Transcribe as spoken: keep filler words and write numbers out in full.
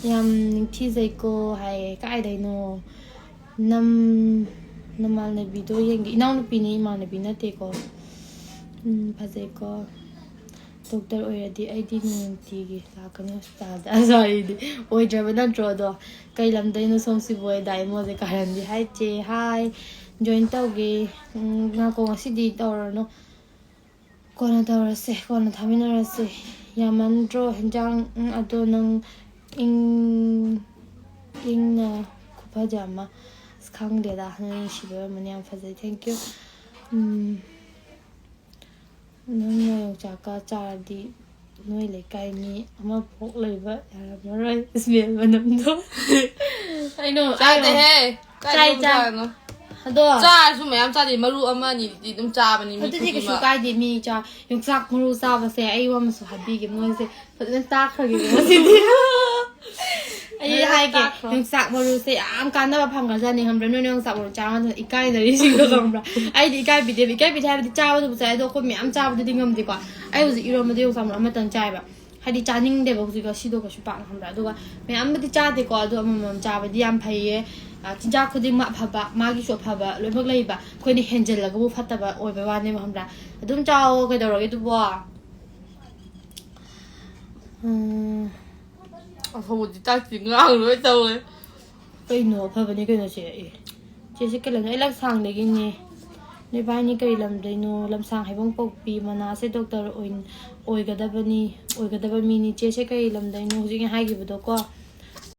ꯌꯥꯝ ꯅꯤꯡꯊꯤꯖꯩꯀꯣ ꯍꯥꯏꯌꯦ꯫ ꯀꯥꯏꯗꯩꯅꯣ? ꯅꯝ ꯅꯃꯥꯟꯅꯕꯤꯗꯣ ꯌꯦꯡꯒꯦ꯫ ꯏꯅꯥꯎꯅꯨꯄꯤꯅꯤ, ꯏꯃꯥꯟꯅꯕꯤ ꯅꯠꯇꯦꯀꯣ꯫ ꯎꯝ, ꯐꯖꯩꯀꯣ꯫ ꯗꯣꯛꯇꯔ ꯑꯣꯏꯔꯗꯤ ꯑꯩꯗꯤ ꯅꯨꯡꯇꯤꯒꯤ ꯂꯥꯛꯀꯅꯤ ꯍꯣꯁꯄꯤꯇꯥꯜꯗ꯫ ꯑꯁ, ꯑꯩꯗꯤ ꯑꯣꯏꯗ꯭ꯔꯕ ꯅꯠꯇ꯭ꯔꯣ ꯑꯗꯣ? ꯀꯩ ꯂꯝꯗꯩꯅꯣ ꯁꯣꯝꯁꯤꯕꯨ? ꯑꯩ ꯗꯥꯏꯃꯣꯁꯦ ꯀꯥꯔꯟꯗꯤ ꯍꯥꯏ ꯆꯦ꯫ ꯍꯥꯏ꯫ ꯖꯣꯏꯟ ꯇꯧꯒꯦ꯫ ꯎꯝ, ꯉꯥꯏꯈꯣ, ꯉꯁꯤꯗꯤ ꯇꯧꯔꯅꯨ꯫ ꯀꯣꯟꯅ ꯇꯧꯔꯁꯦ, ꯀꯣꯟꯅ ꯊꯥꯃꯤꯟꯅꯔꯁꯦ꯫ ꯌꯥꯝꯃꯟꯗ꯭ꯔꯣ ꯍꯦꯟꯖꯥꯡ? ꯎꯝ, ꯑꯗꯣ ꯅꯪ ꯏꯪ ꯏꯪꯅ ꯈꯨꯐꯖ ꯑꯃ꯫ ꯑꯁ, ꯈꯪꯗꯦꯗ, ꯅꯪ ꯅꯨꯡꯁꯤꯕ ꯑꯣꯏꯔꯝꯃꯅꯤ꯫ ꯌꯥꯝ ꯐꯖꯩ, thank you꯫ ꯎꯝ, ꯅꯪꯅ ꯌꯣꯡꯆꯥꯛꯀ ꯆꯥꯔꯗꯤ ꯅꯣꯏ ꯂꯩꯀꯥꯏ ꯃꯤ ꯑꯃꯐꯥꯎ ꯂꯩꯕ ꯌꯥꯔꯝꯃꯔꯣꯏ꯫ ꯏꯁꯃꯦꯜ ꯃꯅꯝꯗꯣ꯫ ꯑꯩꯅꯣ, ꯆꯥꯗꯦꯍꯦ꯫ ꯆꯥꯏ, ꯀꯥꯏꯗꯩꯅꯣ ꯆꯥꯏ꯫ ꯆꯥꯔꯤꯅꯣ? ꯑꯗꯣ ꯆꯥꯔꯁꯨ ꯃꯌꯥꯝ ꯆꯥꯗꯦ, ꯃꯔꯨ ꯑꯃ ꯑꯅꯤꯗꯤ ꯑꯗꯨꯝ ꯆꯥꯕꯅꯤ ꯃꯤ ꯑꯗꯨꯗꯤ ꯀꯩꯁꯨ ꯈꯨꯗꯤꯡꯃꯛ꯫ ꯀꯥꯏꯗꯦ꯫ ꯃꯤ ꯆꯥ-, ꯌꯣꯡꯆꯥꯛ ꯃꯔꯨ ꯆꯥꯕꯁꯦ ꯑꯩ ꯋꯥ ꯑꯃꯁꯨ ꯍꯥꯏꯕꯤꯒꯦ꯫ ꯃꯣꯏꯁꯦ ꯐꯖꯅ ꯇꯥꯛꯈ꯭ꯔꯒꯦ ꯉꯁꯤꯗꯤ꯫ ꯑꯩ ꯐꯖꯅ ꯍꯥꯏꯒꯦ, ꯇꯥꯛꯈ꯭ꯔꯣ꯫ ꯌꯣꯡꯆꯥꯛ ꯃꯔꯨꯁꯦ ꯌꯥꯝ ꯀꯥꯟꯅꯕ ꯐꯪꯒ꯭ꯔꯖꯥꯠꯅꯤ, ꯈꯪꯕ꯭ꯔꯥ? ꯅꯣꯏꯅ ꯌꯣꯡꯆꯥꯛ ꯃꯔꯨ ꯆꯥꯕ ꯃꯇꯝꯗ ꯏꯀꯥꯏꯅꯔꯤꯁꯤꯡꯗꯣ, ꯈꯪꯕ꯭ꯔꯥ? ꯑꯩꯗꯤ ꯏꯀꯥꯏꯕꯤꯗꯦꯕ꯫ ꯏꯀꯥꯏꯕꯤꯗꯦ ꯍꯥꯏꯕꯗꯤ ꯆꯥꯕꯗꯨꯕꯨ ꯆꯥꯏ, ꯑꯗꯣ ꯑꯩꯈꯣꯏ ꯃꯌꯥꯝ ꯆꯥꯕꯗꯨꯗꯤ ꯉꯝꯗꯦꯀꯣ꯫ ꯑꯩ ꯍꯧꯖꯤꯛ ꯏꯔꯣꯟꯕꯗ ꯌꯣꯡꯆꯥꯛ ꯃꯔꯨ ꯑꯃꯇꯪ ꯆꯥꯏꯕ꯫ ꯍꯥꯏꯗꯤ ꯆꯥꯅꯤꯡꯗꯦꯕ ꯍꯧꯖꯤꯛ ꯉꯁꯤꯗꯣ ꯀꯩꯁꯨ ꯄꯥꯛꯅ, ꯈꯪꯕ꯭ꯔꯥ? ꯑꯗꯨꯒ ꯃꯌꯥꯝꯕꯨꯗꯤ ꯆꯥꯗꯦꯀꯣ, ꯑꯗꯣ ꯑꯃꯃꯝ ꯆꯥꯕꯗꯤ ꯌꯥꯝ ꯐꯩꯌꯦ꯫ ꯑ, ꯆꯤꯟꯖꯥꯛ ꯈꯨꯗꯤꯡꯃꯛ ꯑꯐꯕ, ꯃꯥꯒꯤꯁꯨ ꯑꯐꯕ ꯂꯣꯏꯅꯃꯛ ꯂꯩꯕ꯫ ꯑꯩꯈꯣꯏꯅ ꯍꯦꯟꯖꯜꯂꯒꯕꯨ ꯐꯠꯇꯕ ꯑꯣꯏꯕ ꯋꯥꯅꯦꯕ, ꯈꯪꯕ꯭ꯔꯥ? ꯑꯗꯨꯝ ꯆꯥꯎꯋꯣ, ꯀꯩꯗꯧꯔꯒꯦ ꯑꯗꯨꯕꯣ? ꯎꯝ, ꯑꯐꯧꯕꯗꯤ ꯇꯥꯛꯇꯦ, ꯉꯥꯡ ꯂꯣꯏ ꯇꯧꯋꯦ꯫ ꯀꯩꯅꯣ, ꯑꯐꯕꯅꯦ ꯀꯩꯅꯣ ꯆꯦ꯫ ꯑꯦ, ꯆꯦꯁꯦ ꯀꯩ ꯂꯝꯗ? ꯑꯩ ꯂꯝꯁꯥꯡꯗꯒꯤꯅꯦ꯫ ꯅꯣꯏ ꯚꯥꯏꯅꯤ ꯀꯔꯤ ꯂꯝꯗꯩꯅꯣ? ꯂꯝꯁꯥꯡ ꯍꯩꯕꯣꯡ ꯄꯣꯛꯄꯤ꯫ ꯃꯅꯥꯁꯦ ꯗꯣꯛꯇꯔ ꯑꯣꯏ-, ꯑꯣꯏꯒꯗꯕꯅꯤ, ꯑꯣꯏꯒꯗꯕ ꯃꯤꯅꯤ꯫ ꯆꯦꯁꯦ ꯀꯔꯤ ꯂꯝꯗꯩꯅꯣ? ꯍꯧꯖꯤꯛ ꯑꯩꯅ ꯍꯥꯏꯈꯤꯕꯗꯣ ꯀꯣ꯫